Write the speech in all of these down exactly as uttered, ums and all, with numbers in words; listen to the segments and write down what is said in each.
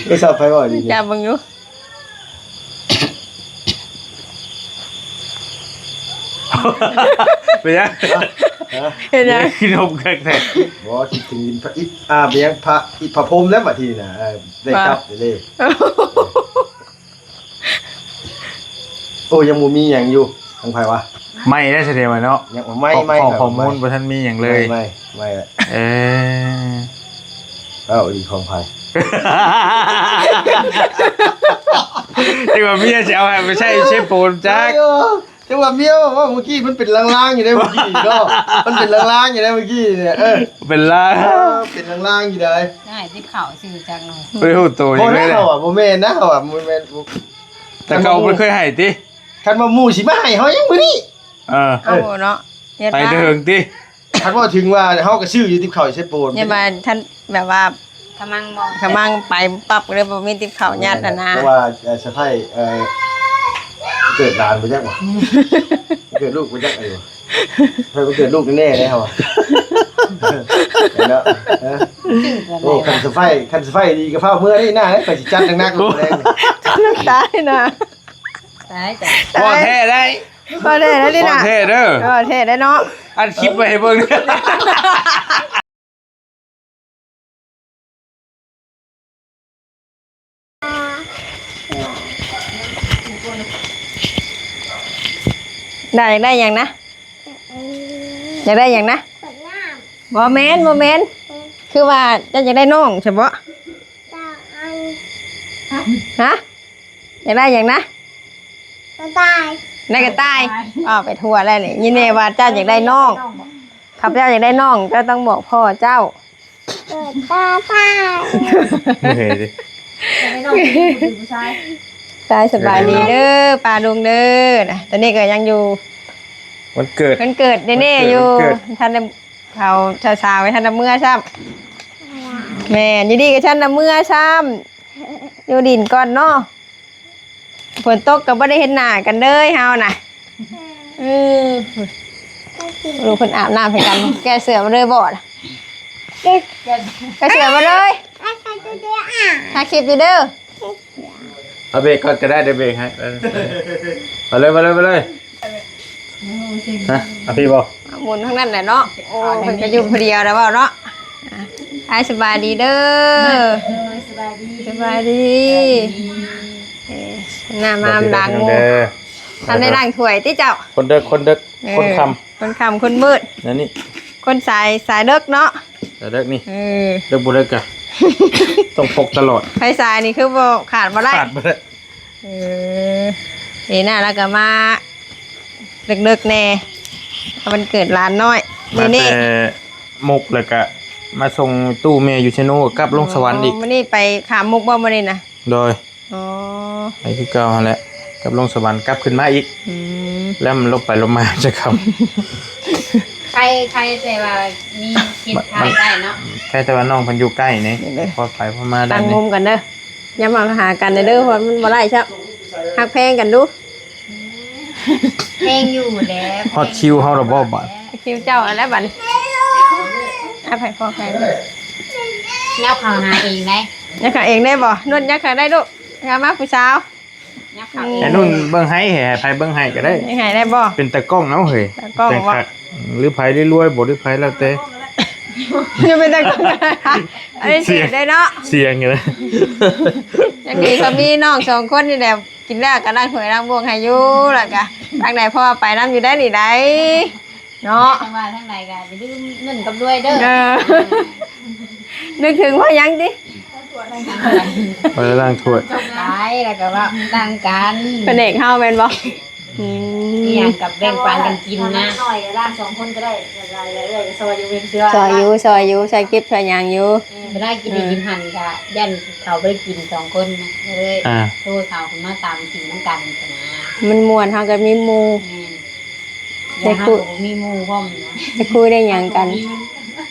โทรศัพท์ไผเว้าดีๆ จับเบิ่งอยู่ เป็นยัง ฮะ เห็นยัง กินนมแขกแท้ บ่ คิดถึงพระอิฐ อ่า เป็นยัง พระอิฐ พระพรหมแล้วบัดนี้นะ เออ ได้กลับเลย โอ้ ยังบ่มีหยังอยู่ ของไผวะ ไม่ได้เสด็จมาเนาะ ยังบ่ ไม่ ของ ไม่ ของ ครับ ของมูล ไม่ บ่ทันมีหยังเลย ไม่ ไม่ ไม่ละ เออ เอ้า อีของไผ ที่ว่าเมียสิเอาให้ไปใช้เชฟโปนจัก เออ จังหวะเมียบอกว่าเมื่อกี้มันเป็นลางๆอยู่ได้เมื่อกี้เนาะ มันเป็นลางๆอยู่ได้เมื่อกี้เนี่ย เออ เป็นลาง เออ เป็นลางๆอยู่ได้ ได้ที่เขาชื่อจังเลย บ่ได้ฮู้โต บ่ หยังเล ได้ ย เขาอ่ะ บ่แม่นนะ เขาอ่ะ บ่แม่น บ่ แต่เขาบ่เคยให้ติ คันว่าหมู่สิมาให้เฮายังมื้อนี้ เออ เอาเนาะ ไปเถิงติ คันว่าถึงว่าเฮาก็ซื้ออยู่ติบเขาวเชฟโปน เนี่ยมาท่านแบบว่า ขมังบ่ ขมังไปปั๊บเลย บ่มีติบเขาวยัดน่ะนะ เพราะว่า เอ่อ สะใภ้ เอ่อ เกิดหลานบ่จักบ่ เกิดลูกบ่จักไอ้บ่ ใครบ่เกิดลูกแน่ๆเลยเฮาอะ เนาะ เออ โอ้ คันสะใภ้ คันสะใภ้ดีก็พาเมือนี่หน้า ไปสิจัดหนักๆ โอ้ แรง ตายนะ ตายจ้ะ บ่แท้ได้ บ่แท้ได้นี่นะ บ่แท้เด้อ บ่แท้ได้เนาะ อัดคลิปไว้ให้เบิ่ง ได้ ได้หยังนะ อยากได้หยังนะ บ่แม่น บ่แม่น คือว่าเจ้าอยากได้น้องใช่บ่ ฮะ อยากได้หยังนะ กระต่าย ได้กระต่าย อ้าว ไปทั่วแล้วนี่ ยินดีว่าเจ้าอยากได้น้อง ข้าพเจ้าอยากได้น้อง เจ้าต้องบอกพ่อเจ้า เกิดกระต่าย เมื่อยดิ อยากได้น้องผู้หญิงผู้ชาย ตาย สบายดีเด้อ ป้าลุงเด้อ นะ ตอนนี้ก็ยังอยู่ วันเกิด วันเกิดเนเน่อยู่ วันเกิด ท่านได้ เขาสาวๆ ไว้ท่านละเมื่อซ้ำ แม่น อยู่ดีก็ท่านละเมื่อซ้ำ อยู่ดินก่อนเนาะ ฝนตกก็บ่ได้เห็นหน้ากันเลยเฮาน่ะ เออ ลูกเพิ่นอาบน้ำให้กัน แก้เสื้อมาเลยบ่ล่ะ แก้เสื้อมาเลย ถ่ายคลิปอยู่เด้อ เอาเบรกก่อนก็ได้ เดี๋ยวเบรกให้ ไปเลย ไปเลย ไปเลย ฮะ เอาพี่บอก หมุนทางนั้นแหละเนาะ โอ้ เพิ่นก็อยู่ผู้เดียวแล้วเว้าเนาะ อ่ะ อ้ายสบายดีเด้อ โดย สบายดี สบายดี เอ้ย น้ำมาล้างมือ เด้อ ท่านได้ล้างถ้วยติเจ้า คนเดิก คนเดิก เออ คนค่ำ คนค่ำ คนมืด นั่นนี่ คนสาย สายเดิกเนาะ สายเดิกนี่ เออ เดิกบ่เดิกกะ ต้องพกตลอด ไฟสายนี่คือบ่ขาดบ่ได้ ขาดบ่ได้ เออ นี่นะ แล้วก็มาเดิกๆแน่ วันเกิดหลานน้อย มา นี่ แต่มุก แล้วก็มาส่งตู้แม่อยู่เชโน กลับลงสวรรค์อีก อ๋อ มื้อนี้ไปขามมุกบ่มื้อนี้นะ โดย อ๋อ ไปคือเก่าหั่นแหละ กลับลงสวรรค์ กลับขึ้นมาอีก อืม แล้วมันลบไปลบมาจะคำ ใคร ใครแต่ว่ามีคิด มัน ถ่ายได้เนาะ ใครแต่ว่าน้องเพิ่นอยู่ใกล้นี่ นี่เลย พอไปพอมาได้ ตั้ง นี่ มุมกันเด้อ อย่ามาหากันเด้อ เพราะมันบ่ได้ซะ ฮักแพงกันดู แพงอยู่แหละ ฮอดคิวเฮาแล้วบ่บาด คิวเจ้าอันแล้วบัดนี้ เอาไปพอแพง ยับเข้าหาเองได้ ยับเข้าเองได้บ่ นวดยับเข้าได้ลูก งามมากผู้สาว ยับเข้าเอง ไอ้นุ่นเบิ่งให้ ให้ไผเบิ่งให้ก็ได้ ให้ได้บ่ เป็นตากล้องเนาะเฮ้ย ตากล้อง แต่ง บ่ คัก หรือไผรวยๆบ่ หรือไผแล้วแต่ จะเป็นตากล้อง อันนี้เสียงได้เนาะ เสียงอยู่นะ ยังดีเขามีน้องสองคนนี่แหละ กินแล้วก็ล้างถ้วยล้างบ่วงให้อยู่ แล้วก็ทางใดพ่อไปนำอยู่ได้นี่ได้ เนาะ ทางว่าทางใดก็อย่าลืมเงินกับรวยเด้อ เออ นึกถึงว่ายังติ ไปล้างถ้วย ไปแล้วก็ว่าล้างกัน เป็นเอกเฮาแม่นบ่ อืม อีหยังกับแบ่งปันกันกินนะ หน่อยก็ล้างสองคนก็ได้ ซอยอยู่เป็นเทื่อ ซอยอยู่ ซอยอยู่ ซอยเก็บ ซอยหยังอยู่ เวลากินนี่กินหั่นก็ย่านเขาบ่ได้กินสองคนนะ เลย อ่า โทรเขาขึ้นมาตามกินนำกันนะ มันม่วน เฮาก็มีหมู่ แม่น แต่คุย เฮาก็บ่มีหมู่พร้อมนะ จะคุยได้หยังกัน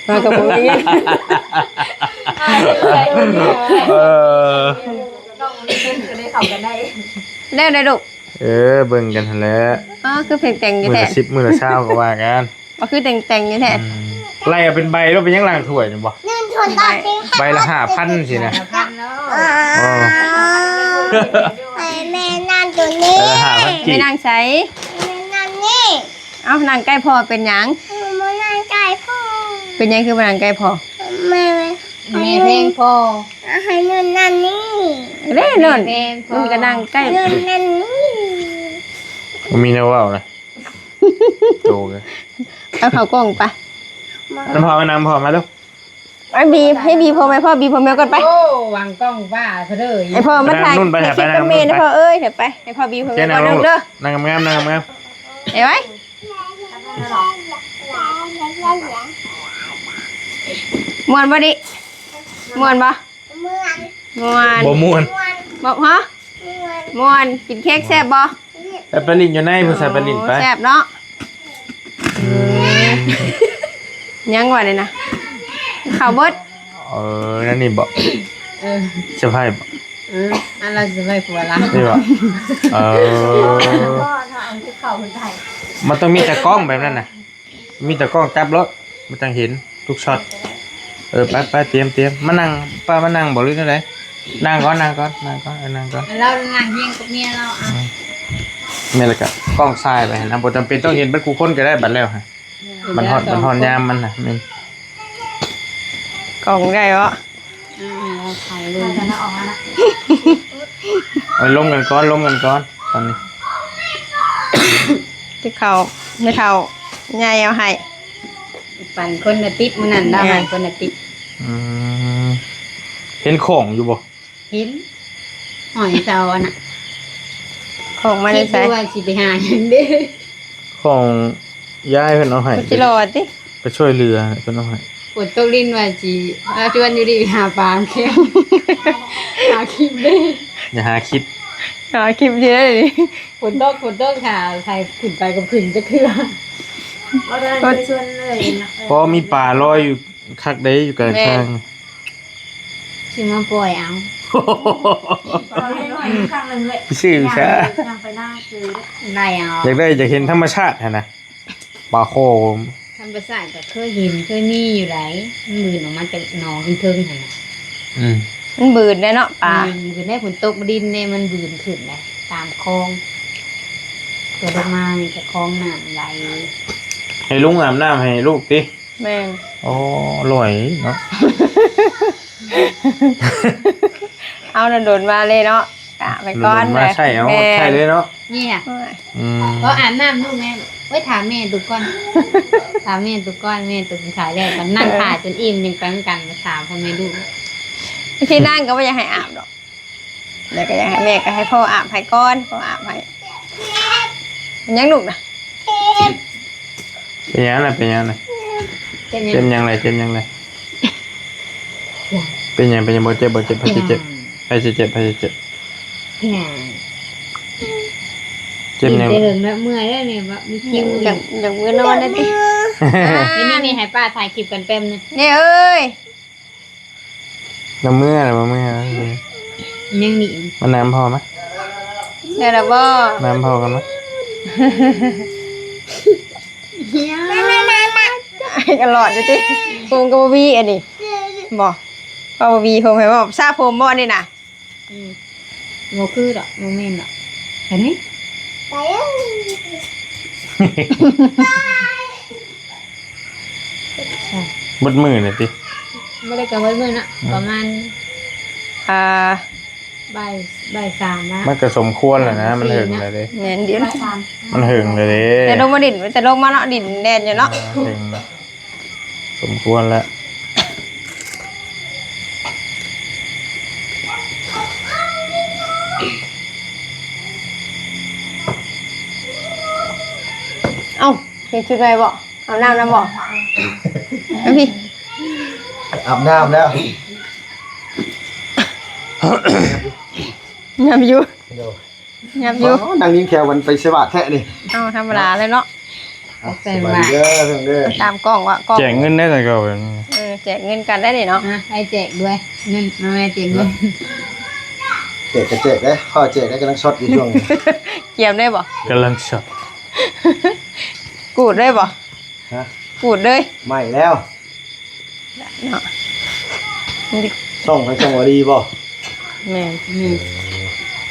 มันก็บ่มีเงิน เออ น้องบ่มีเงินก็เลยเข้ากันได้ แล้วได้ลูก เออ เบิ่งกันหั่นแหละ อ๋อ คือเพลงแต่งอยู่ มื้อ แท้ ละสิบ มื้อละซาวก็ว่ากัน บ่คือแต่งแต่งอยู่แท้ อืม ไล่เอาเป็นใบแล้วเป็นหยังล้างถ้วยนี่บ่ หนึ่งถ้วยต่อสิบ ใบละห้าพันสินะ ห้าพันเนาะ อ๋อ ให้แม่นั่งตัวนี้ เออ ห้าพัน แม่นั่งไส แม่นั่งนี่ เอ้า นั่งใกล้พ่อเป็นหยัง แม่นั่งใกล้พ่อ เป็นหยังคือมานั่งใกล้พ่อ แม่ แม่แพงพ่อ ให้หนูนั่งนี่ เด้นนท์ แม่แพงพ่อ มันก็นั่งใกล้ หนูนั่งนี่ บ่มีแนวเว้านะ โตเลย เอาเข้ากล้องไป มันพอมานำพอมาลูก ไอ้บี ให้บีพ่อแม่ พ่อบีพ่อแม่ก่อนไป โอ้ วางกล้องว่าซะเด้อ ไอ้พ่อมาถ่าย ไปนั่งนู่นไป คลิป ไปนั่ง กับแม่ นู่น นะ ไป พ่อเอ้ย เดี๋ยวไป ให้พ่อบีพ่อแม่ก่อน เจ๊นั่งลง เด้อ นั่งงามๆ นั่งงาม เห็นไหม ม่วนบ่ดิ ม่วนบ่ ม่วน ม่วน บ่ม่วน บ่ ฮะ ม่วน ม่วน กินเค้กแซ่บบ่ ไป ไปเล่นอยู่ใน ผู้ชายไปเล่นไป โอ้ แซ่บเนาะ อืม ยังวะเนี่ยนะ ข้าวเบิด เออ นั่นนี่บ่ เออ เซอร์ไพรส์บ่ เออ อันเราเซอร์ไพรส์ผัวละ นี่บ่ เออ มันต้องมีตากล้องแบบนั้นน่ะ มีตากล้องจับรถ มันจั่งเห็นทุกช็อต เออ ไป ไป เตรียม เตรียม มานั่ง ป้ามานั่งบ่หรือจั่งใด นั่งก่อน นั่งก่อน นั่งก่อน เออ นั่งก่อน แล้วนั่งเฮียงกับเมียเราอ่ะ อืม แม่นแล้วก็กล้องส่ายไปนะ บ่จำเป็นต้องเห็นเบิดคู่คนก็ได้บัดแล้วฮะ มันฮอด มันฮอดยามมันน่ะ แม่น กล้องได้บ่ อ่า เราถ่ายรูป เอาลมกันก่อน ลมกันก่อน ตอนนี้ ที่เขา ไม่เท่า ยายเอาให้ ปั่นคนละติ๊บมื้อนั้น เราให้คนละติ๊บ อืม เห็นของอยู่บ่ เห็น หอยเสาอันน่ะ ของมาได้ใส่ คิดดูว่าสิไปหาหยังเด้ ของยายเพิ่นเอาให้ จิรอติ ไปช่วยเหลือเพิ่นเอาให้ ฝนตกลิ้นว่าสิ ว่าชวนอยู่ดีไปหาปลาแค่ หาคลิปเด้ อย่าหาคลิป หาคลิปเด้ ฝนตก ฝนตก ค่ะ ใครขึ้นไปก็ขึ้นจักเทื่อ บ่ได้ไปชวนเลยนะ เพราะมีปลาลอยอยู่ คักเด้อยู่กลางทาง แม่น สิมาปล่อยเอา เอาให้หน่อยข้างหนึ่งเลย ซื่อซะ ย่างไปหน้าคือ ได้เอา อยากได้ อยากเห็นธรรมชาติหั่นนะ ปลาโขม ธรรมชาติก็เคยเห็น เคยมีอยู่ได มันบืนออกมาจากหนองเทิงๆหั่นน่ะ อืม มันบืนได้เนาะปลา อืม บืนได้ ฝนตกดินเนี่ย มันบืนขึ้นได้ตามคลอง ตัวลงมามีแต่คลองน้ำไหล ให้ลุงอาบน้ำให้ลูกติ แม่น โอ้ อร่อยเนาะ เอาโดนๆมาเลยเนาะ กะไปก่อน โดนๆมา เลย ใช่เอา แม่น ใช่เลยเนาะ เนี่ย โอ้ย อืม เพราะอาบน้ำลูกแม่ เว้ย ถามแม่ดูก่อน ถามแม่ดูก่อน แม่ดูถ่ายแล้วกัน นั่งถ่ายจนอิ่มยังไปเหมือนกัน มาถามพ่อแม่ลูก ที่นั่งก็ไม่อยากให้อาบดอก แล้วก็อยากให้แม่ก็ให้พ่ออาบให้ก่อน พ่ออาบให้ เป็นหยังลูกนะ เป็นหยังนะ เป็นหยังนะ เป็นหยัง เป็นหยังไง เป็นหยังไง เป็นหยัง เป็นหยัง บ่เจ็บ บ่เจ็บ ไผสิเจ็บ ไผสิเจ็บ ไผสิเจ็บ เจ็บหยัง กินแต่เหิงแล้วเมื่อยแล้วเนี่ย แบบมีคิว อยาก อยากมื้อนอนได้ติ นี่ นี่ นี่ ให้ป้าถ่ายคลิปกันแป๊บนึง นี่เอ้ย น้ำเมื่ออะไรมาเมื่อ ยังมีอีก มาน้ำพอมะ ได้แล้วบ่ น้ำพอกันมะ เฮีย ก็หลอดอยู่ติ โฮมก็บ่มีอันนี้ บ่ ก็บ่มีโฮมให้บ่ ซาโฮมบ่นี่น่ะ อืม บ่คือดอก บ่แม่นดอก อันนี้ ไปเลย เบิดมื้อน่ะติ บ่ได้กะเบิดมื้อเนาะ อืม ประมาณ อ่า บ่าย บ่ายสามละ มันก็สมควรแล้วนะ มันเหิงแล้วเด้ แม่นเดี๋ยว บ่ายสาม มันเหิงแล้วเด้ แต่ลงมาดิน แต่ลงมาเนาะ ดินแดนอยู่เนาะ อ่า เหิงแล้ว สมควรแล้ว เอ้า เปลี่ยนชุดใหม่บ่ อาบน้ำนำบ่ เอาพี่ อาบน้ำแล้ว ยามอยู่ โดย ยามอยู่ อ๋อ นั่งยิงแถวกันไปเสยบาทแท้นี่ เอาธรรมดาเลยเนาะ อ่ะ สบายดีเด้อเพิ่นเด้อ ตามกล้องว่ากล้อง แจกเงินได้แต่เก่าแบบนี้ เออ แจกเงินกันได้นี่เนาะ อ่ะ ให้แจกด้วย เงิน มาแม่แจกเงิน แจกก็แจกเด้ ข้อแจกได้กำลังช็อตอยู่ช่วงนี้ เกียมได้บ่ กำลังช็อต กูดได้บ่ ฮะ กูดเลย ไม่แล้ว เนาะ ส่งให้ส่งวารีบ่ แม่น อืม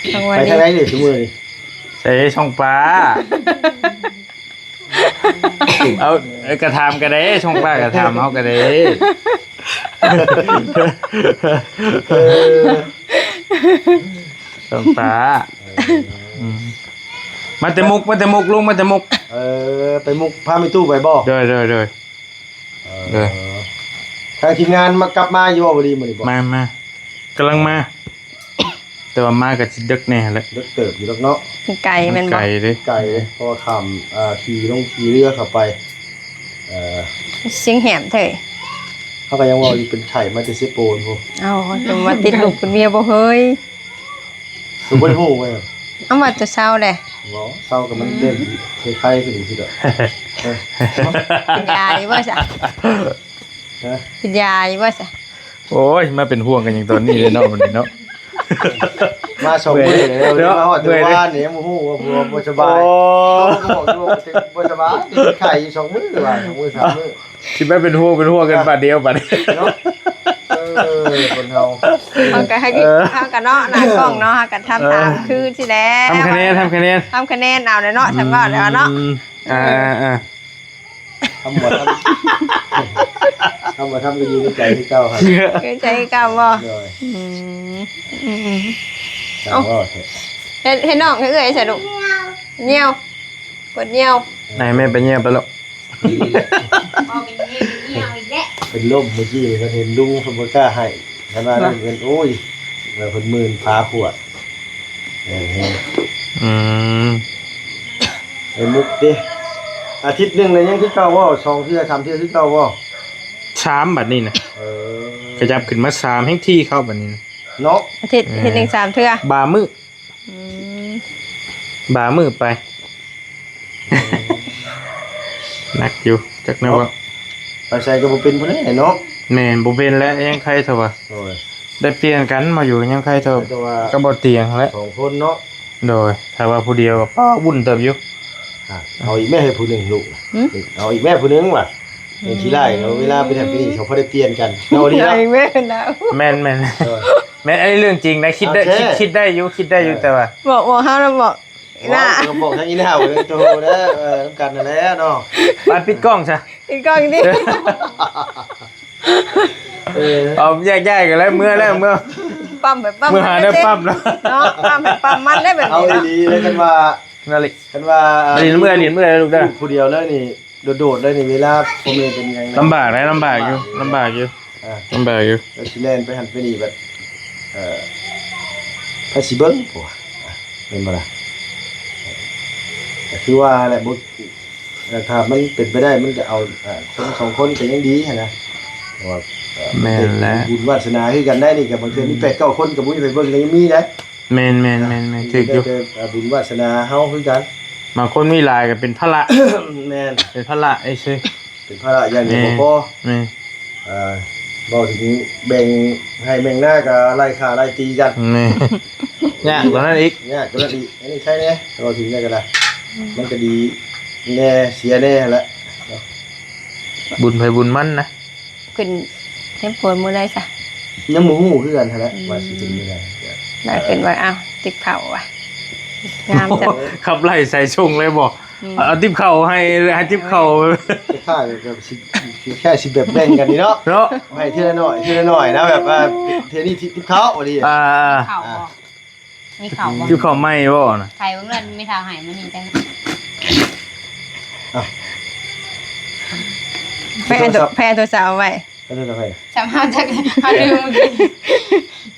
ไปทางไหนนี่ซุมื้อนี้ ใส่ช่องปลา เอา เอ้ย กระทำก็ได้ ช่องปลากระทำเอาก็ได้ เออ ช่องปลา อืม มาแต่มุก มาแต่มุก ลุง มาแต่มุก เออ ไปมุก พาแม่ตู้ไปบ่ โดย โดย โดย เออ เออ ทางทีมงานมากลับมาอยู่บ่ พอดีมื้อนี้บ่ มา มา กำลังมา แต่ว่ามาก็สิดึกแน่แหละ ดึกเติบอยู่ดอกเนาะ ไกลแม่นบ่ ไกลเด้ ไกลเด้ เพราะว่าข้าม อ่า ขี่ลงขี่เรือเข้าไป เอ่อ เสียงแหบเถอะ เขาก็ยังว่าอยู่เป็นไข้มาแต่เซโปนพุ้น เอ้า จะมาติดลูกเป็นเมียบ่เฮ้ย คือบ่ได้ฮู้ไง เอามาจะเศร้าแหละ บ่ เศร้ากับมันเด่นคล้ายๆกันอยู่ที่เด้อ เออ กินยาอยู่บ่ซะ ฮะ กินยาอยู่บ่ซะ โอ้ย มาเป็นห่วงกันอย่างตอนนี้เลยเนาะ วันนี้เนาะ มาสองมื้อแล้ว เนาะ มาฮอด เมื่อยเลย บ้านนี่ยังบ่ฮู้ว่าผัวบ่สบาย โอ้ เขาก็บอกอยู่ว่าบ่สบาย ไข้อยู่สองมื้อว่า สองมื้อสามมื้อ สิไปเป็นห่วงเป็นห่วงกันบาดเดียวบาดนี้ เนาะ เออ คนเฮา เฮาก็ให้ เออ เฮาก็เนาะ หน้ากล้องเนาะ เฮาก็ทำตาม เออ คือสิแหละ ทำคะแนน ทำคะแนน ทำคะแนนเอาเลยเนาะ ฉันว่าแล้วเนาะ อืม อ่า อ่า อ่า ทำบ่ทำ ทำบ่ทำก็อยู่ในใจคือเก่าครับ อยู่ในใจคือเก่าบ่ โดย อืม อืม อืม จังว่าเถอะ เฮ็ด เฮ็ดน้องให้เอื้อยใส่ลูก เหี่ยว กดเหี่ยว ไหนแม่ไปเหี่ยวไปแล้ว เป็นลมเมื่อกี้นี่ ก็เห็นลุงเพิ่นบ่กล้าให้ ขนาดนั้นเพิ่น โอ้ย แล้วเพิ่นมื่นพาขวด เออ อืม ไอ้มุกเด้ อาทิตย์หนึ่งเลยยังคือเก่าบ่ สองเทื่อ สามเทื่อคือเก่าบ่ สามบัดนี้นะ เออ ขยับขึ้นมาสาม แฮงที่เข้าบัดนี้นะ เนาะ อาทิตย์ เออ อาทิตย์หนึ่งสามเทื่อ บ่ามื้อ อืม บ่ามื้อไป หนักอยู่ จักแนวว่า ไปไสก็บ่เป็นผู้ใดเนาะ แม่น บ่เป็นแล้ว ยังไคเท่าว่า โอ้ย ได้เปลี่ยนกันมาอยู่ยังไคเท่า แต่ว่า ก็บ่เตียงแล้ว สองคนเนาะ โดย ถ้าว่าผู้เดียวก็ป้าวุ่นเติบอยู่ อ่ะ เอาอีกแม่ให้ผู้หนึ่งลูก หืม เอาอีกแม่ผู้หนึ่งว่ะ เป็นขี้ไล่ เอาเวลาไปนั่นไปนี่ เขาพอได้เปลี่ยนกัน เอาดีเนาะ เอาอีกแม่นะ แม่น แม่น โดย แม่น อันนี้เรื่องจริงนะ คิดได้ โอเค คิด คิดได้อยู่ คิดได้อยู่ เออ แต่ว่า บอก บอกเฮาแล้วบอก อีหน้า บอก บอกทั้งอีหน้า บอกทั้งโตนะ เออ นำกันนั่นแหละเนาะ ไปปิดกล้องซะ ปิดกล้องดิ เออ เอาแยกย้ายกันแล้ว เมื่อแล้ว เมื่อ ปั๊มไปปั๊ม เมื่อหาได้ปั๊มแล้ว เนาะ ปั๊มไปปั๊มมันได้แบบนี้เนาะ เอาอีหลีเลย คันว่า นาริ คันว่า นาริ เมื่อ นาริ เมื่อลูกเด้อ ผู้เดียวเลยนี่ โดดๆเลยนี่ เวลาพ่อแม่เป็นหยังนะ ลำบากนะ ลำบากอยู่ ลำบากอยู่ อ่า ลำบากอยู่ แล้วสิแล่นไปหั่นไปนี่แบบ เอ่อ ไผสิเบิ่ง โอ้ย อ่ะ แม่นบ่ล่ะ ก็คือว่าแหละ บ่ เอ่อ ถ้ามันเป็นไปได้ มันก็เอา เอ่อ คนสองคนก็ยังดีหั้นนะ เพราะว่า เอ่อ แม่นแหละ บุญวาสนาคือกันได้นี่ ก็บางเทื่อมี อืม แปดเก้าคนก็บ่มีไผเบิ่ง ก็ยังมีนะ แม่น แม่น แม่น แม่น ถืกอยู่ แต่ แต่ เอ่อ บุญวาสนาเฮาคือกัน บางคนมีหลายก็เป็นภาระ แม่น เป็นภาระไอ้ซื่อ เป็นภาระอย่างเดียว แม่น บ่พอ แม่น อ่า เว้าถึงแบ่งไฮ่แบ่งนาก็ไล่ฆ่าไล่ตีกัน แม่น ยากกว่านั้นอีก ยากกว่านั้นอีก อันนี้ใครแน่ เว้าถึงได้ก็ได้ มันก็ดีแน่เสียแน่แหละ บุญไผบุญมันนะ ขึ้นเฮ็ดโพนมื้อใดซะ ยังบ่ฮู้คือกันหั้นแหละ อืม ว่าสิเป็นมื้อใด แล้วขึ้นว่า อ้าว ติบข้าวว่ะ งามจัง ขับไล่ใส่ส่งเลยบ่ อืม เอาติบข้าวให้ ให้ติบข้าว คล้ายๆกับสิ สิ แค่สิแบบแบ่งกันนี่เนาะ เนาะ ให้ทีละหน่อย ทีละหน่อยนะ แบบว่าเทื่อนี้ติบข้าวพอดี อ่า ข้าวบ่ อ่า มีข้าวบ่ ติบข้าวใหม่บ่นะ ไข่เบิ่งแล้วมีข้าวให้มื้อนี้จัง อ่ะ แพ้ตัว แพ้ตัวสาวไว้ แล้วจะไป สามารถจะ เอาลืมเมื่อกี้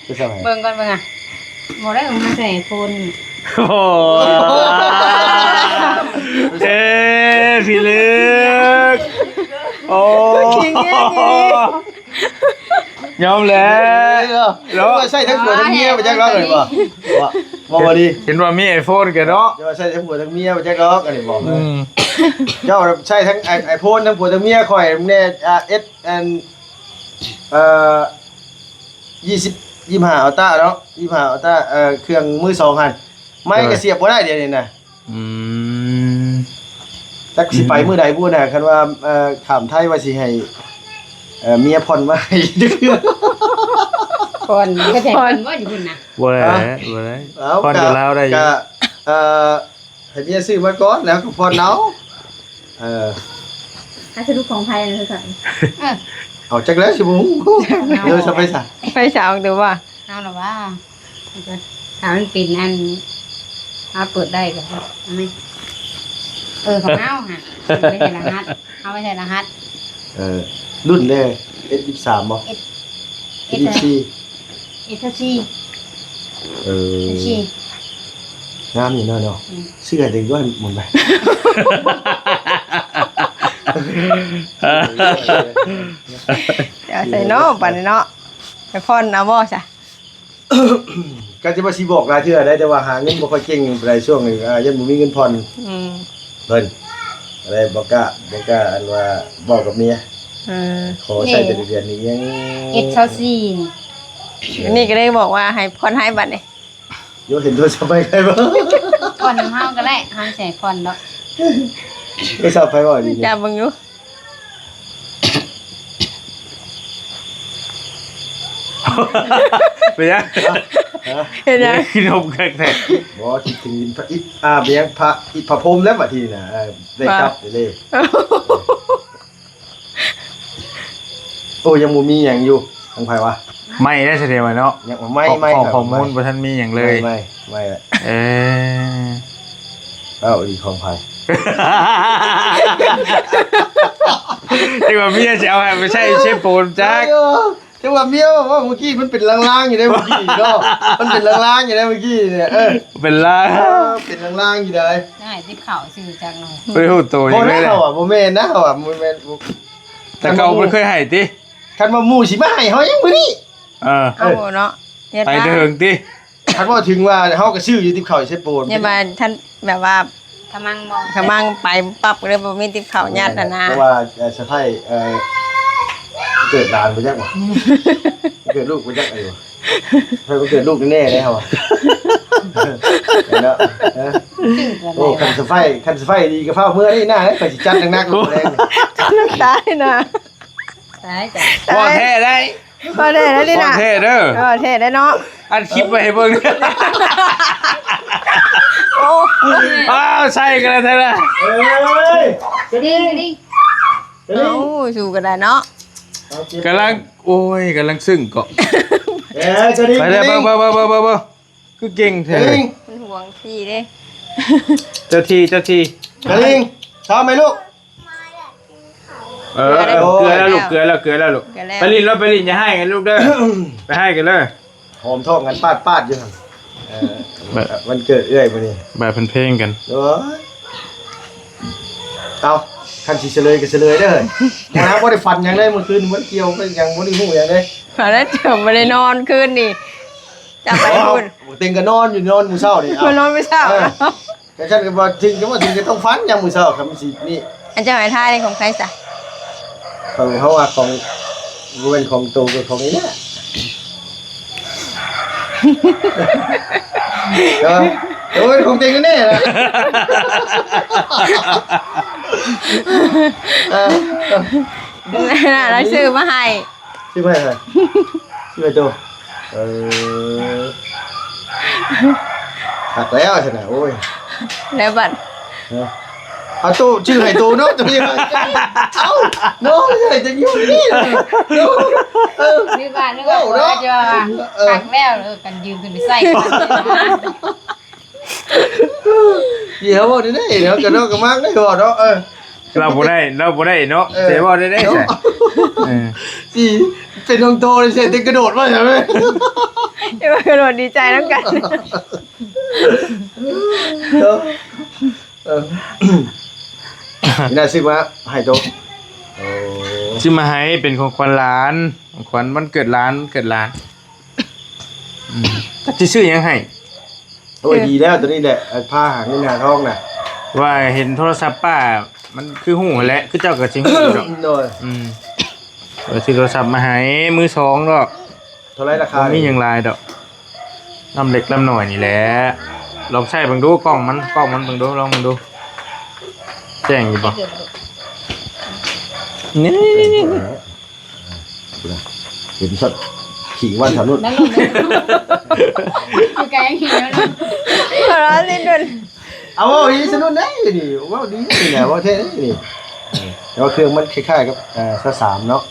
จะทำไม เบิ่งก่อนเบิ่งอ่ะ บ่ได้เอามาใส่โพน โอ้ เอ้ย พี่เล็ก โอ้ ขิงแย่งอีก ยอมแล้ว เนาะ ว่าใส่ทั้งผัวทั้งเมียไปจักรอบเลยบ่ ว่า ว่าบ่ดี เห็นว่ามีไอโฟนกันเนาะ จะว่าใส่ทั้งผัวทั้งเมียไปจักรอบอันนี้บ่ อืม เจ้าใส่ทั้งไอ ไอโฟนทั้งผัวทั้งเมีย ข่อยแน่ อ่า เอส อัน เอ่อ ยี่สิบ ยี่สิบห้าอัลต้าเนาะ ยี่สิบห้าอัลต้า เอ่อ เครื่องมือสองหั่น ไม้ก็เสียบบ่ได้เดี๋ยวนี้นะ อืม จักสิไปมื้อใดบุนะ คันว่า เอ่อ ข้ามไทยว่าสิให้ เอ่อ เมียผ่อนมาให้ ผ่อน ก็ใช่ผ่อนว่าอยู่พุ่นนะ บ่ได้ ฮะ บ่ได้ เอา ผ่อนกับลาวได้อยู่ กะ เอ่อ ให้เมียซื้อมาก่อนแล้วก็ผ่อนเอา เออ ถ้าสรุปของไทยนะ เออ เอาจักแล้วสิบ่ฮู้ เดี๋ยวจะไปซะ ไปซะ เอาเด้อว่า เอาละว่า ถ้ามันเป็นอัน เอาเปิดได้ก็เอาไหม เออ ของเอาฮะ เอาไปใส่รหัส เอาไปใส่รหัส เออ รุ่นแน่ เอส ยี่สิบสาม บ่ เอส เอส ยี่สิบสี่ เอส สี่ เออ เอส สี่ งามอยู่เนาะ เนาะ อืม ซื้อให้ตัวเองด้วยหมดไป เดี๋ยวใส่เนาะ บัดนี้เนาะ ไปผ่อนเอาบ่ซะ ก็จะว่าสิบอกหลายเทื่อได้ แต่ว่าหาเงินบ่ค่อยเก่งปานใดช่วงนี้ อ่า ยังบ่มีเงินผ่อน อืม เพิ่น อะไรบ่กล้า บ่กล้าอันว่าบอกกับเมีย เออ ขอใช้แต่เดือนนี้ยัง เอส ซาวสี่ นี่ อันนี้ก็เลยบอกว่าให้ผ่อนให้บัดนี้ โยเห็นโทรศัพท์ไปใครบ่ ผ่อนนำเฮาก็ได้ เฮาสิให้ผ่อนดอก โทรศัพท์ไปบ่ดีนี่ จับเบิ่งอยู่ เป็นยัง ฮะ เห็นยัง กินนมแขกแท้ บ่คิดถึงอินพระอิน อ่า เบียงพระอินพระพรหมแล้วบัดทีนะ เออ ได้กลับเลย โอ้ ยังบ่มีหยังอยู่ ของไผวะ ไม่ได้แสดงว่าเนาะ ยังบ่ ไม่ ข้อ ไม่ ข้อ ครับ ข้อมูล ไม่ บ่ทันมีหยังเลย ไม่ ไม่ ไม่ละ เออ เอ้า อีกของไผ ที่ว่าเมียสิเอาให้ไปใช้เชฟโปนจัก เออ แต่ว่าเมียบอกว่าเมื่อกี้มันเป็นลางๆอยู่ได้เมื่อกี้เนาะ มันเป็นลางๆอยู่ได้เมื่อกี้เนี่ย เออ เป็นลาง เออ เป็นลางๆอยู่ได้ ได้ติดเข่าซื่อจังเลย บ่ได้ฮู้โตหยังเลย บ่ได้ เขาอะ บ่แม่นนะ เขาอะ บ่แม่น แต่เก่ามันเคยให้ติ คันว่าหมู่สิมาให้เฮายังมื้อนี้ เออ เอาเนาะ ไปแต่เฮิงติ คันว่าถึงว่าเฮาก็ซื้ออยู่ติบข้าวเซโปน เนี่ยมาท่านแบบว่า ขมังบ่ ขมังไปปั๊บก็เลยบ่มีติบข้าวยัดน่ะนะ เพราะว่า เอ่อ สะใภ้ เอ่อ เกิดหลานบ่จักบ่ เกิดลูกบ่จักไอ้บ่ ใครบ่เกิดลูกแน่ๆเลยเฮาอะ เนาะ ฮะ โอ้ คันสะใภ้ คันสะใภ้ดีก็พาเมือนี่หน้า ไปสิจัดหนักๆ โอ้ แรง ตายนะ ตายจ้ะ บ่แท้ได้ บ่แท้ได้นี่นะ บ่แท้เด้อ บ่แท้ได้เนาะ อัดคลิปไว้ให้เบิ่ง โอ้ อ้าว ใส่กันแล้วแท้นะ เอ้ย กระดิ่ง กระดิ่ง กระดิ่ง เอ้า สู้กันได้เนาะ เอาเก็บ กำลัง โอ้ย กำลังซึ้งเกาะ เอ้ย กระดิ่ง ไปเลย กระดิ่ง เบิ่ง เบิ่ง คือเก่งแท้ กระดิ่ง มันห่วงที่เด้ เจ้าที่ เจ้าที่ กระดิ่ง ชอบไหมลูก เออ เออ เกลือแล้วลูก เกลือแล้ว เกลือแล้วลูก เกลือแล้ว ไปลิ้นแล้ว ไปลิ้น อย่าให้กันลูกเด้อ ไปให้กันเลย หอมท้องกันปาดๆอยู่หั่น เออ แบบ วันเกิดเอื้อยมื้อนี้ แบบเพิ่นเพลงกัน โอ้ย เอา คันสิเฉลยก็เฉลยเด้อ นะ บ่ได้ฝันหยังเลยเมื่อคืน บ่ได้เกี่ยว บ่ได้หยัง บ่ได้ฮู้หยังเลย ฝันแล้วเจ้าบ่ได้นอนคืนนี่ จะไปบุญ เต็งก็นอนอยู่ นอนมื้อเช้านี่ เอา มานอนมื้อเช้า เออ ก็ฉันก็บ่ถึง ก็บ่ถึงก็ต้องฝันยามมื้อเช้า ครับ มันสินี่ อันเจ้าไอ้ท่านี่ของใครซะ ของเฮาว่าของ บ่แม่นของโต ก็ของอีหละ เออ โอ้ย ของเต็งแน่ล่ะ เออ น่ะ แล้วซื้อมาให้ ซื้อมาให้ใคร ซื้อให้โต เออ หักแล้วซั่นน่ะ โอ้ย แล้วบัด เนาะ เอาตู้ชื่อให้ตู้เนาะ ตู้ยังไง เอ้า น้องใหญ่จะอยู่นี่เหรอ เนาะ เออ นึกว่า นึกว่า เนาะ จะว่า เออ หักแล้ว เออ กันยืมขึ้นไปใส่กัน เดี๋ยวบอกนี่ได้ เดี๋ยวกันเนาะ กันมากได้ก่อนเนาะ เออ เราบ่ได้ เราบ่ได้เนาะ เออ เสียบ่ได้ได้ เนาะ เสีย เออ สิเป็นน้องโตเลย เสียเต็มกระโดดมาใช่ไหม เดี๋ยวกระโดดดีใจนำกัน เนาะ เออ นี่น่าซื้อมาให้โต โอ้ ซื้อมาให้เป็นของขวัญหลาน ของขวัญวันเกิดหลาน วันเกิดหลาน อืม จักสิซื้อหยังให้ โอ้ย ดีแล้ว ตัวนี้แหละ ไอ้ผ้าหางเงินหาทองน่ะ ว่าเห็นโทรศัพท์ป้า มันคือฮู้แหละ คือเจ้าก็สิฮู้อยู่ดอก โดย อืม ว่าซื้อโทรศัพท์มาให้ มือสองดอก เท่าไหร่ราคา บ่มีหยังหลายดอก ลำเล็กลำน้อยนี่แหละ ลองใช้เบิ่งดู กล้องมัน กล้องมันเบิ่งดู ลองเบิ่งดู แจ้งอยู่บ่ นี่ เห็นชัด สี่วันสาวนุ่น นั่นลงเลย อยู่ไกลยังหิวเลย หัวเราะสิดุล เอาเว้าดีสนุนได้นี่ เว้าดีนี่แหละ เว้าแท้นี่ แต่ว่าเครื่องมันคล้ายๆกับ เอ่อ ซาวสามเนาะ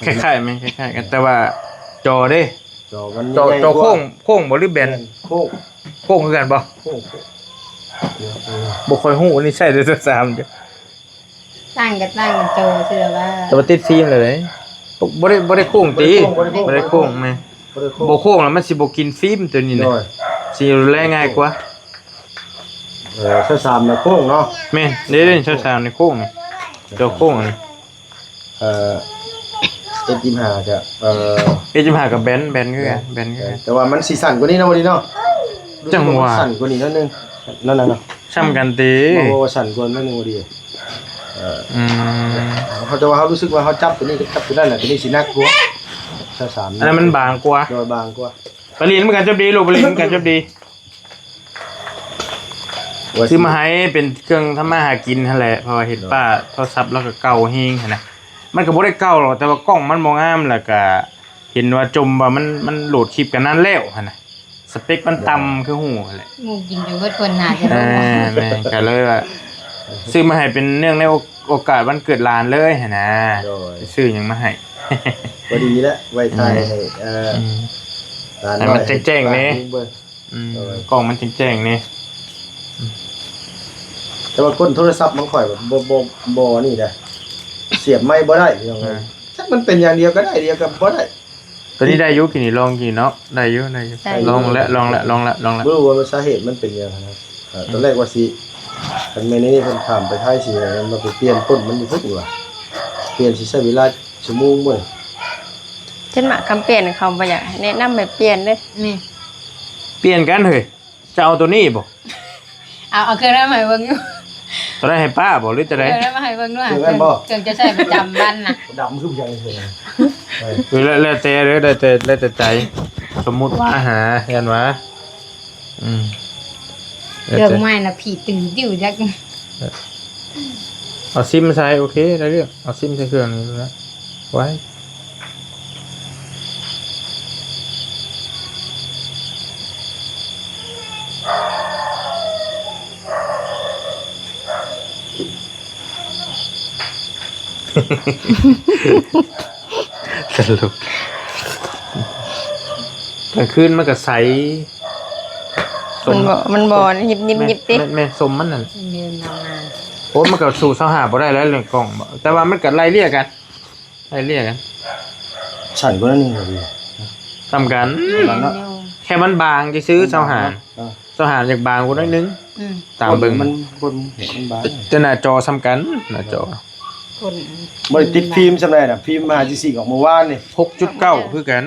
คล้ายๆไหม คล้ายๆกัน แต่ว่าจอเด้ จอมัน จอ ใหญ่กว่า จอโค้ง โค้งบ่หรือแบน แบน โค้ง โค้งคือกันบ่ โค้ง บ่ค่อยฮู้ อันนี้ใช้แต่ซาวสามจ้ะ ตั้งก็ตั้งโจซื่อว่า แต่ว่าติดฟิล์มเลยเด้ บ่ได้ บ่ได้โค้งติ บ่ได้โค้ง บ่ได้โค้งแม่ บ่ได้โค้ง บ่โค้งแล้วมันสิบ่กินฟิล์มตัวนี้นะ โดย สิดูแลง่ายกว่า เออ ซาวสามน่ะโค้งเนาะ แม่น เด้ๆ ซาวสามนี่โค้งนี่ ตัวโค้งนี่ เอ่อ เอสยี่สิบห้า ก็ เอ่อ เอสยี่สิบห้า ก็แบน แบนคือกัน แบนคือกัน แต่ว่ามันสิสั้นกว่านี้เนาะ บ่ดีเนาะ จังหวะ รู้สึกว่ามันสั้นกว่านี้นิดนึง นั่นน่ะเนาะ ซ้ำกันติ บ่ บ่ บ่ สั้นกว่านิดนึง บ่ดี เอ่อ อืม เขา แต่ว่าเขารู้สึกว่าเขาจับตัวนี้กับจับตัวนั้นน่ะ ตัวนี้สิหนักกว่า ซาวสาม อันนั้นมันบางกว่า โดยบางกว่า ไปเล่นนำกันจบดีลูก ไปเล่นนำกันจบดี ว่า ซื้อมาให้เป็นเครื่องทำมาหากินหั่นแหละ เพราะว่าเห็นป้าโทรศัพท์แล้วก็เก่าแฮงหั่นนะ มันก็บ่ได้เก่าหรอก แต่ว่ากล้องมันบ่งาม แล้วก็เห็นว่าจมว่ามัน มันโหลดคลิปกันนานแล้วหั่นนะ สเปคมันต่ำคือฮู้หั่นแหละ หมู่กินจนเบิดคนหาจะ เออ แม่น ก็เลยว่า ซื้อมาให้เป็นเนื่องในโอ- โอกาสวันเกิดหลานเลยหั่นนะ โดย ซื้อหยังมาให้ พอดีแล้ว ไว้ถ่ายให้ เอ่อ อืม หลาน ให้มัน น้อย แจ้งๆ แหน่ เบิ่ง อืม เออ กล้องมันแจ้งๆ แหน่ แต่ว่าก้นโทรศัพท์ของข้อยแบบบ่ บ่ บ่นี่นะ เสียบไมค์บ่ได้พี่น้องเอ้ย อ่า จักมันเป็นอย่างเดียวก็ได้ เดียวก็บ่ได้ ตัวนี้ได้อยู่ กินนี่ลองกินเนาะ ได้อยู่ ได้อยู่ ได้อยู่ ลองแล้ว ลองแล้ว ลองแล้ว ลองแล้ว บ่รู้ว่าสาเหตุมันเป็นหยังนะ อ่า ตอนแรกว่าสิ คันแม่นนี่เพิ่นข้ามไปไทยสิ มันไปเปลี่ยนก้นมันอยู่พุ้นว่ะ เปลี่ยนสิใช้เวลาชั่วโมงบ่ เช่นหมากคำเปลี่ยนเขาบ่อยากแนะนำให้เปลี่ยนเด้ นี่ เปลี่ยนกันเฮ้ย จะเอาตัวนี้บ่ เอา เอาเครื่องนั้นมาให้เบิ่งอยู่ ตัวนั้นให้ป้าบ่หรือจะได้ เครื่องนั้นมาให้เบิ่งด้วย เครื่องนั้นบ่ เครื่องจะใช้ประจำวันน่ะ ดำคือบ่อยากเลย เออ แล้ว แล้วแต่เด้อ แล้วแต่ แล้วแต่ใจ สมมุติว่าหา เห็นว่า อืม เครื่องใหม่น่ะ ผีตึงดิ้วจัก เอาซิมใส่ โอเค ได้เรื่อง เอาซิมใส่เครื่องนี้แล้ว ไว้ ตลก กลางคืนมันก็ใส มันบ่ มันบ่ยิบยิบยิบติ แม่น แม่น แม่น สมมันนั่น เดินทำงาน โอ้ มันก็สู้ซาวห้าบ่ได้แล้วเรื่องกล้องบ่ แต่ว่ามันก็ไล่เลี่ยกัน ไล่เลี่ยกัน สั่นกว่านั้นนี่ก็ดี ส่ำกัน ประมาณนั้น แค่มันบางซื่อๆ ซาวห้า อ่า ซาวห้าอยากบางกว่าน้อยนึง อืม ตามเบิ่ง มัน บนหัวมันบาง แต่หน้าจอส่ำกัน หน้าจอ คน บ่ได้ติดฟิล์มส่ำใดน่ะ ฟิล์มมหาจิสิออกเมื่อวานนี่ หกจุดเก้า คือกัน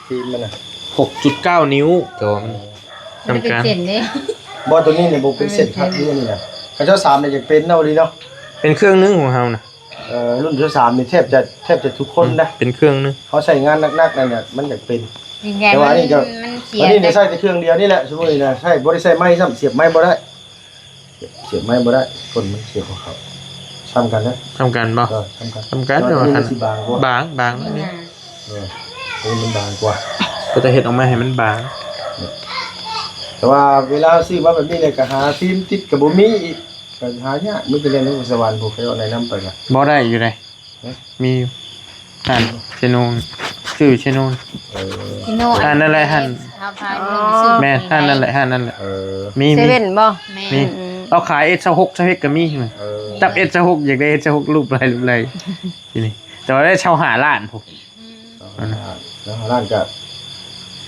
ฟิล์มมันน่ะ หกจุดเก้า นิ้ว จอมัน มันเป็น ส่ำกัน เส้นเด้ บ่ ตัวนี้เนี่ยบ่เป็นเส้นคักเด้นี่นะ คันซาวสามเนี่ยอยากเป็นเนาะ ดีเนาะ เป็นเครื่องหนึ่งของเฮานะ เอ่อ รุ่นซาวสามนี่แทบจะ แทบจะทุกคนนะ เป็นเครื่องหนึ่ง เขาใช้งานหนักๆนั่นน่ะ มันอยากเป็น แต่ว่าอันนี้ก็ มันเสีย อันนี้เนี่ยใช้แต่เครื่องเดียวนี่แหละ สมมุตินะ ใช้ บ่ได้ใช้ไม้ซ้ำ เสียบไม้บ่ได้ เสียบไม้บ่ได้ คนมันเสียบของเขา ซ้ำกันนะ ซ้ำกันบ่ เออ ซ้ำกัน ซ้ำกัน แต่ว่าอันนี้ แต่ว่า มันสิบางกว่า บาง บาง นี่ นี่ นะ เออ อันนี้มันบางกว่า ก็จะเฮ็ดออกมาให้มันบาง แต่ว่าเวลาซื้อมาแบบนี้เนี่ย ก็หาฟิล์มติดก็บ่มีอีก ก็หายาก มีแต่เล่นนกสวรรค์ พวกเขาเอาในน้ำไปก็ บ่ได้อยู่ได๋ ฮะ มีอยู่ นั่น เชโนน ชื่อเชโนน เออ พี่โน่ อ่า นั่นแหละ หั่น เอาพา อ๋อ แม่น หั่นนั่นแหละ หั่นนั่นแหละ เออ มี เซเว่นบ่ แม่น มี อืม เอาขาย เอส ซาวหก ซาวเอ็ด ก็มี เออ จับ เอส ซาวหก อยากได้ เอส ซาวหก รูปอะไร รูปอะไร ทีนี้ แต่ว่าได้ซาวห้าล้านพุ้น อืม แล้วร้านก็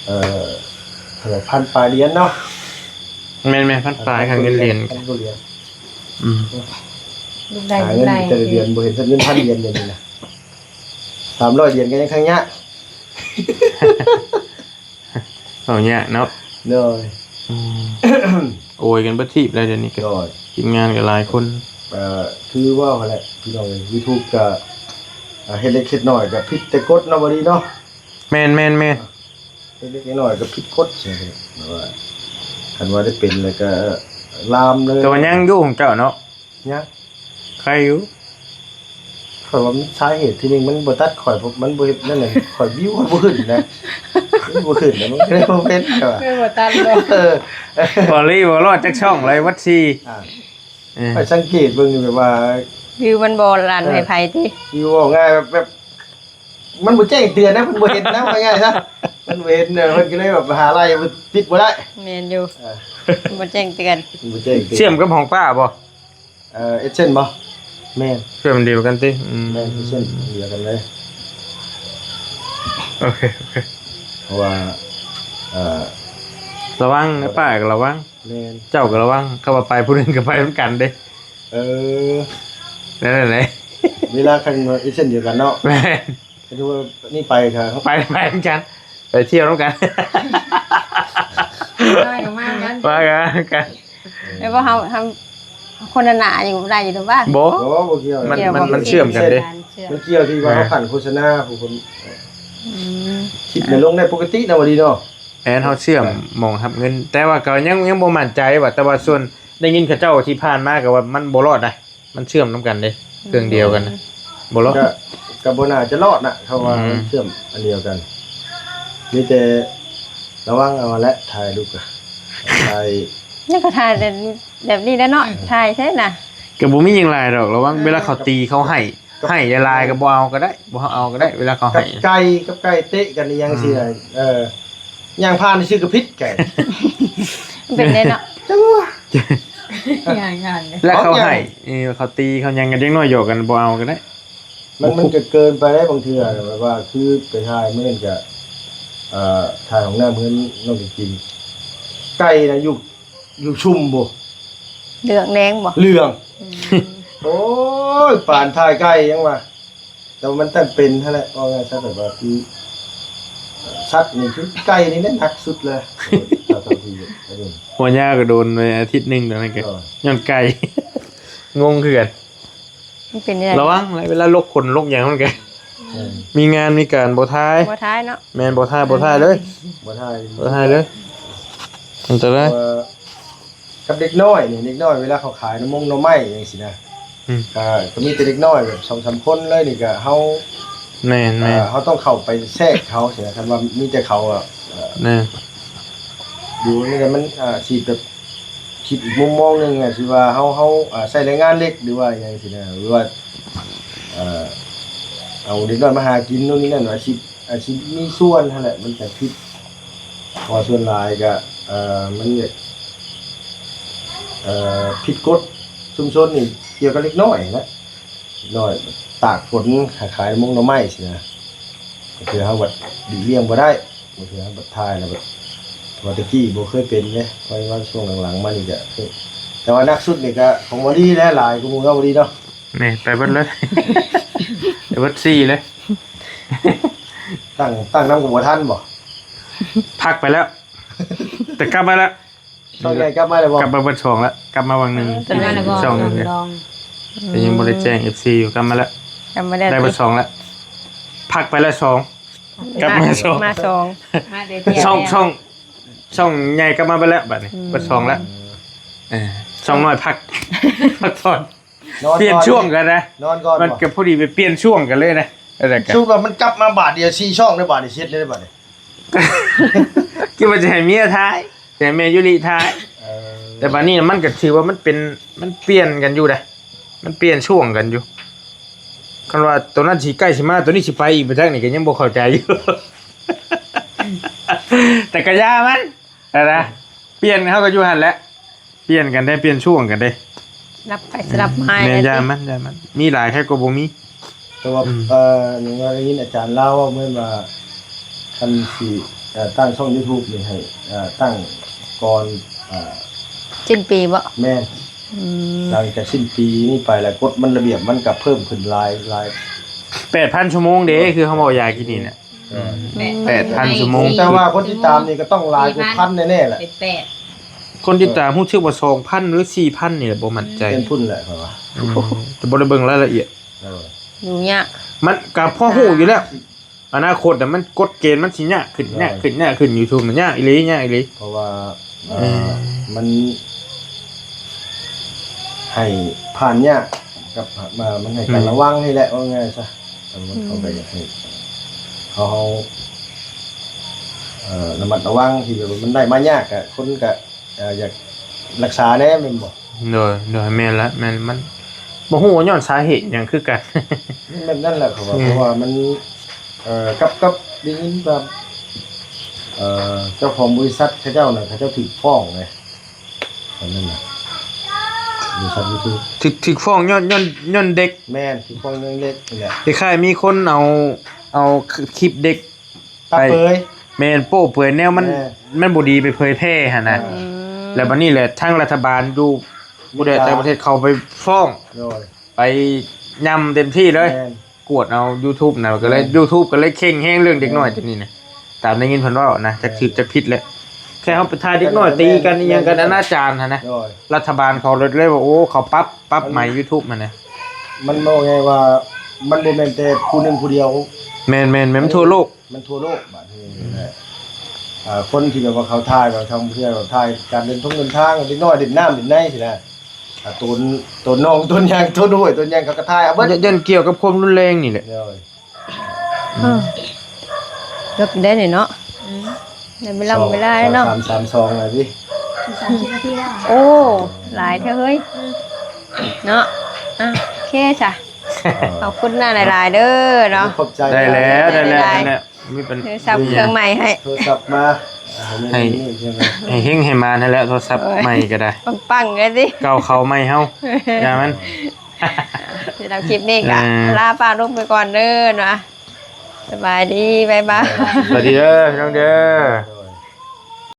เอ่อ เท่าไหร่ พันปลายเหรียญเนาะ แม่น แม่น พันปลาย ค่าเงินเหรียญ พันกว่าเหรียญ อืม ลูกได้ หาเงิน ลูกได้ แต่ละเดือนบ่เห็นสักเงินพันเหรียญเดี๋ยวนี้นะ สามร้อยเหรียญก็ยังค้างยาก เอายากเนาะ โดย อืม โอยกันเบิดทีบเลยเดี๋ยวนี้ก็ โดย ทีมงานก็หลายคน เอ่อ คือว่าหั่นแหละ พี่น้องเอ้ย YouTube ก็ อ่า เฮ็ดเล็กเฮ็ดน้อยก็ผิดแต่กฎเนาะ บ่ดีเนาะ แม่น แม่น แม่น เฮ็ดเล็กเฮ็ดน้อยก็ผิดกฎ แบบว่า คันว่าได้เป็นแล้วก็ลามเลย แต่ว่ายังอยู่ของเจ้าเนาะ ยัง ใครอยู่ ข่อยว่ามันสาเหตุที่หนึ่งมันบ่ตัดข่อย เพราะมันบ่เฮ็ดนั่นน่ะ ข่อยวิวข่อยบ่ขึ้นนะ มันบ่ขึ้นนะ มันก็เลยบ่เป็นข่อยว่า ไม่บ่ตัดบ่ เออ บ่รีบ่รอดจักช่องเลย วัดสี่ อ่า เออ ข่อยสังเกตเบิ่งนี่แบบว่า วิวมันบ่ลั่น เออ ให้ไผติ วิวเว้าง่ายแบบ แบบ มันบ่แจ้งเตือนนะ มันบ่เห็นนะ ว่าง่ายซะ มันบ่เห็นนะ มันก็เลยแบบหาไล่มันปิดบ่ได้ แม่นอยู่ เออ มันบ่แจ้งเตือน มันบ่แจ้งเตือน เชื่อมกับห้องป้าบ่ เอ่อ เอเจนต์บ่ แม่น เชื่อมเดียวกันติ อืม แม่น เอเจนต์เดียวกันเลย โอเค โอเค เพราะว่า เอ่อ ระวังนะ ป้าก็ระวัง แม่น เจ้าก็ระวัง เขาว่าไปผู้หนึ่งก็ไปเหมือนกันเด้ เออ นั่นแหละ เวลาคันเอเจนต์เดียวกันเนาะ แม่น ก็คือว่านี่ไปครับ ไป ไปเหมือนกัน ไปเที่ยวเหมือนกัน ได้ก็มากัน มากัน แล้วว่าเฮาทำคนละหน้าอยู่ได้อยู่หรือว่า บ่ โอ้ บ่เกี่ยว มัน เกี่ยว มัน บ่ มันเชื่อมกันเด้ เชื่อม มันเกี่ยวที่ว่า เออ เขาขันโฆษณาผู้คน อืม คลิปในลงได้ปกตินะวันนี้เนาะ แอนเฮาเชื่อม เออ หม่องรับเงิน แต่ว่าก็ยัง ยังบ่มั่นใจว่า แต่ว่าส่วนได้ยินเขาเจ้าที่ผ่านมาก็ว่ามันบ่รอดนะ มันเชื่อมนำกันเด้ เครื่องเดียวกันนะ บ่รอด ก็ ก็บ่น่าจะรอดนะ เขาว่า อืม มันเชื่อมอันเดียวกัน มีแต่ระวังเอาแหละ ถ่ายรูปอะ ถ่าย นี่ก็ถ่ายแต่แบบนี้แหละเนาะ ถ่ายใช่น่ะ ก็บ่มีหยังหลายดอก ระวัง เออ เวลาเขาตีเขาให้ ให้หลายๆก็บ่เอาก็ได้ บ่เอาก็ได้ เวลาเขา กั ให้ บไก่ กับไก่เตะกันอีหยัง อืม สิได้ เออ ย่างผ่านซื่อก็ผิดไก่ เป็นได้เนาะ จังหวะ อย่างนั้นเลย แล้วเขาให้ เออ เขาตีเขาหยังกัน เด็กน้อยหยอกกัน บ่เอาก็ได้ มัน มันก็เกินไปได้บางเทื่อ แบบว่าคือไปถ่ายมื้อนั้นก็ เอ่อ ถ่ายของหน้ามื้อน้องกิน ไก่นะอยู่ อยู่ชุมบ่ เหลืองแดงบ่ เหลือง อืม โอ้ย ปานถ่ายไก่ยังวะ แต่ว่ามันต้องเป็นหั่นแหละ ว่าง่ายซะ แบบว่าคือ สัตว์นี่คือไก่นี่แหละหนักสุดเลย เท่าที่ หัวยาก็โดนไปอาทิตย์หนึ่งตอนนั้นก็ เออ ย้อนไก่ งงคือกัน มันเป็นยังไง ระวังเลย เวลาลกขนลกหยังมันก็ เออ มีงานมีการบ่ถ่าย บ่ถ่ายเนาะ แม่น บ่ถ่าย บ่ถ่ายเลย บ่ถ่าย บ่ถ่ายเลย อันตราย เอ่อ กับเด็กน้อยนี่ เด็กน้อยเวลาเขาขายหน่อมงหน่อไม้จังซี้นะ อืม ก็ ก็มีแต่เด็กน้อยแบบสองสามคนเลยนี่ก็เฮา แม่นๆ เอ่อ เฮาต้องเข้าไปแทรกเขาซี้นะ คันว่ามีแต่เขาอะ เอ่อ แม่น ดูนี่ก็มัน อ่า สิแบบ คิดอีกมุมมองหนึ่งอะ สิว่าเฮา เฮา อ่า ใช้แรงงานเด็ก หรือว่าหยังซี้นะ หรือว่า เอ่อ เอาเด็กน้อยมาหากินนู่นนี่นั่น อาชีพ อาชีพมีส่วนหั่นแหละ มันก็ผิด เพราะส่วนหลายก็ เอ่อ มันอยาก เอ่อ ผิดกฎชุมชนนี่เกี่ยวกับเด็กน้อยนะ เด็กน้อยตากฝนขายหน่อมงหน่อไม้ซี้นะ ก็คือเฮาบัดหลีกเลี่ยงบ่ได้ ก็คือเฮาบัดถ่ายแล้วบัด ว่าแต่กี้บ่เคยเป็นเด้ เพราะว่าช่วงหลังๆมานี่ก็คือ แต่ว่าหนักสุดนี่ก็ของบ่ดีแหละ หลายกว่าหมู่เฮาบ่ดีเนาะ นี่ไปเบิดเลย ไปเบิดสี่เลย ตั้ง ตั้งนำก็บ่ทันบ่ พักไปแล้ว แต่กลับมาแล้ว ช่องใหญ่กลับมาแล้วบ่ กลับมาเบิดสองแล้ว กลับมาวังหนึ่ง เออ กลับมาแล้วบ่ ช่องหนึ่ง ลอง แต่ยังบ่ได้แจ้ง เอฟซี อยู่ กลับมาแล้ว กลับมาแล้ว ได้เบิดสองแล้ว พักไปแล้วสอง กลับมาสอง มาสอง มาเดี๋ยว ช่อง เที่ยว ช่อง ช่องใหญ่กลับมาไปแล้วบัดนี้ อืม เบิดสองแล้ว เออ ช่องน้อยพัก พักผ่อน นอนก่อน เปลี่ยนช่วงกันนะ นอนก่อน มันก็พอดีไปเปลี่ยนช่วงกันเลยนะ แล้วก็ สมมุติว่ามันกลับมาบาดเดียวสี่ช่องได้บาดนี้เสร็จเลยบาดนี้ คิดว่าจะให้เมียถ่าย แต่แม่ยูริถ่าย เออ แต่บัดนี้มันก็ถือว่ามันเป็น มันเปลี่ยนกันอยู่เด้ มันเปลี่ยนช่วงกันอยู่ คันว่าตัวนั้นสิใกล้สิมา ตัวนี้สิไปอีกไปทางนี้ก็ยังบ่เข้าใจอยู่ แต่ก็อย่ามัน นะ เปลี่ยน เฮาก็อยู่หั่นแหละ เปลี่ยนกันได้ เปลี่ยนช่วงกันได้ สลับไปสลับมา แม่น อย่ามัน อย่ามัน มีหลายแค่ก็บ่มี แต่ว่า อืม เอ่อ หนึ่งว่าได้ยินอาจารย์เล่าว่าเหมือนว่า คันสิ เอ่อ ตั้งช่องยูทูบนี่ให้ เอ่อ ตั้งก่อน เอ่อ สิ้นปีบ่ แม่น อืม หลังจากสิ้นปีนี้ไปแล้ว กฎมันระเบียบมันก็เพิ่มขึ้นหลาย หลาย แปดพันชั่วโมงเด้ คือเขาบอกอยากกินนี่น่ะ เออ แปดพันชั่วโมง แต่ว่าคนติดตามนี่ก็ต้องหลายกว่าพันแน่ๆแหละ เป็นแปด คนติดตามรู้สึกว่าสองพันหรือสี่พันนี่แหละ บ่มั่นใจ เป็นพุ่นแหละเขาว่า อืม แต่บ่ได้เบิ่งรายละเอียด เออ ดูยาก มันก็พอฮู้อยู่แล้ว อนาคตน่ะมันกฎเกณฑ์มันสิยากขึ้น เออ ยากขึ้น ยากขึ้น YouTube มันยากอีหลี ยากอีหลี เพราะว่า เอ่อ เออ มัน ให้ผ่านยาก กลับมามันให้การระวังนี่แหละ ว่าง่ายซะ แต่มันเขาก็อยากให้เขา เอ่อ ระมัดระวังที่แบบว่ามันได้มายากอะ คนก็ เอ่อ อยากรักษาแน่แม่นบ่ โดย โดย แม่นละ แม่น มันบ่ฮู้ว่าย้อนสาเหตุหยังคือกัน มันแบบนั้นแหละ เขาว่า อืม เพราะว่ามัน เอ่อ กับ กับได้ยินว่า เอ่อ เจ้าของบริษัทเขาเจ้าน่ะ เขาเจ้าถูกฟ้องไง อันนั้นน่ะ บริษัท YouTube ถูก ถูกฟ้องย้อน ย้อน ย้อนเด็ก แม่น ถูกฟ้องเรื่องเด็กนี่แหละ คล้ายๆมีคนเอา เอาคลิปเด็ก ตัดเผย แม่น โป๊เปลือยแนวมัน แม่น มันบ่ดีไปเผยแพร่หั่นน่ะ อ่า อืม แล้วบัดนี้แหละทางรัฐบาลอยู่ อเมริกา ผู้ใดต่างประเทศเขาไปฟ้อง โดย ไปยำเต็มที่เลย แม่น กวดเอา YouTube นะ ก็เลย แม่น YouTube ก็เลยเข่งแฮงเรื่องเด็กน้อย แม่น ตัวนี้นะ ตามได้ยินเพิ่นเว้านะ จัก แม่น ถูกจักผิดแหละ แค่เขาไปถ่ายเด็กน้อยตีกัน แม่น อิหยังกัน แม่น อนาจารหั้นนะ โดย รัฐบาลเขาเลยว่า โอ้ เขาปรับ ปรับใหม่ มัน YouTube หั่นนะ มันบอกไงว่า มันบ่แม่นแต่ผู้หนึ่งผู้เดียว แม่น แม่น แม่น มันทั่วโลก มันทั่วโลกบาดนี้นะ อ่า คนที่แบบว่าเขาถ่าย ว่าท่องเที่ยวถ่ายการเดินท่องเดินทาง เด็กน้อยเล่นน้ำเล่นในสินะ อ่า ต้น ต้นหนอง ต้นหยัง ต้นห้วย ต้นหยัง เขาก็ถ่ายเอาเบิด ย้อน ย้อนเกี่ยวกับความรุนแรงนี่แหละ โดย เออ เลิกได้นี่เนาะ อืม ได้เวลา สอง เวลาแล้วเนาะ สาม สาม สอง อะไรดิ สามสิบนาทีแล้ว โอ้ หลายแท้เฮ้ย อืม เนาะ อ่ะ โอเคจ้ะ ขอบคุณนะหลายๆเด้อเนาะ ขอบใจ ได้แล้ว ได้แล้ว ได้ นั่นแหละ มีเป็น โทรศัพท์เครื่องใหม่ให้ โทรศัพท์มา ให้ ให้ ให้เฮงให้มานนั่นแหละ โทรศัพท์ โอ้ย ใหม่ก็ได้ ปังๆเลยสิ เก่าเขาใหม่เฮา อย่ามัน สำหรับคลิปนี้ก็ เออ ลาป้าลุงไปก่อนเด้อเนาะ สบายดี บ๊ายบาย สวัสดีเด้อพี่น้องเด้อ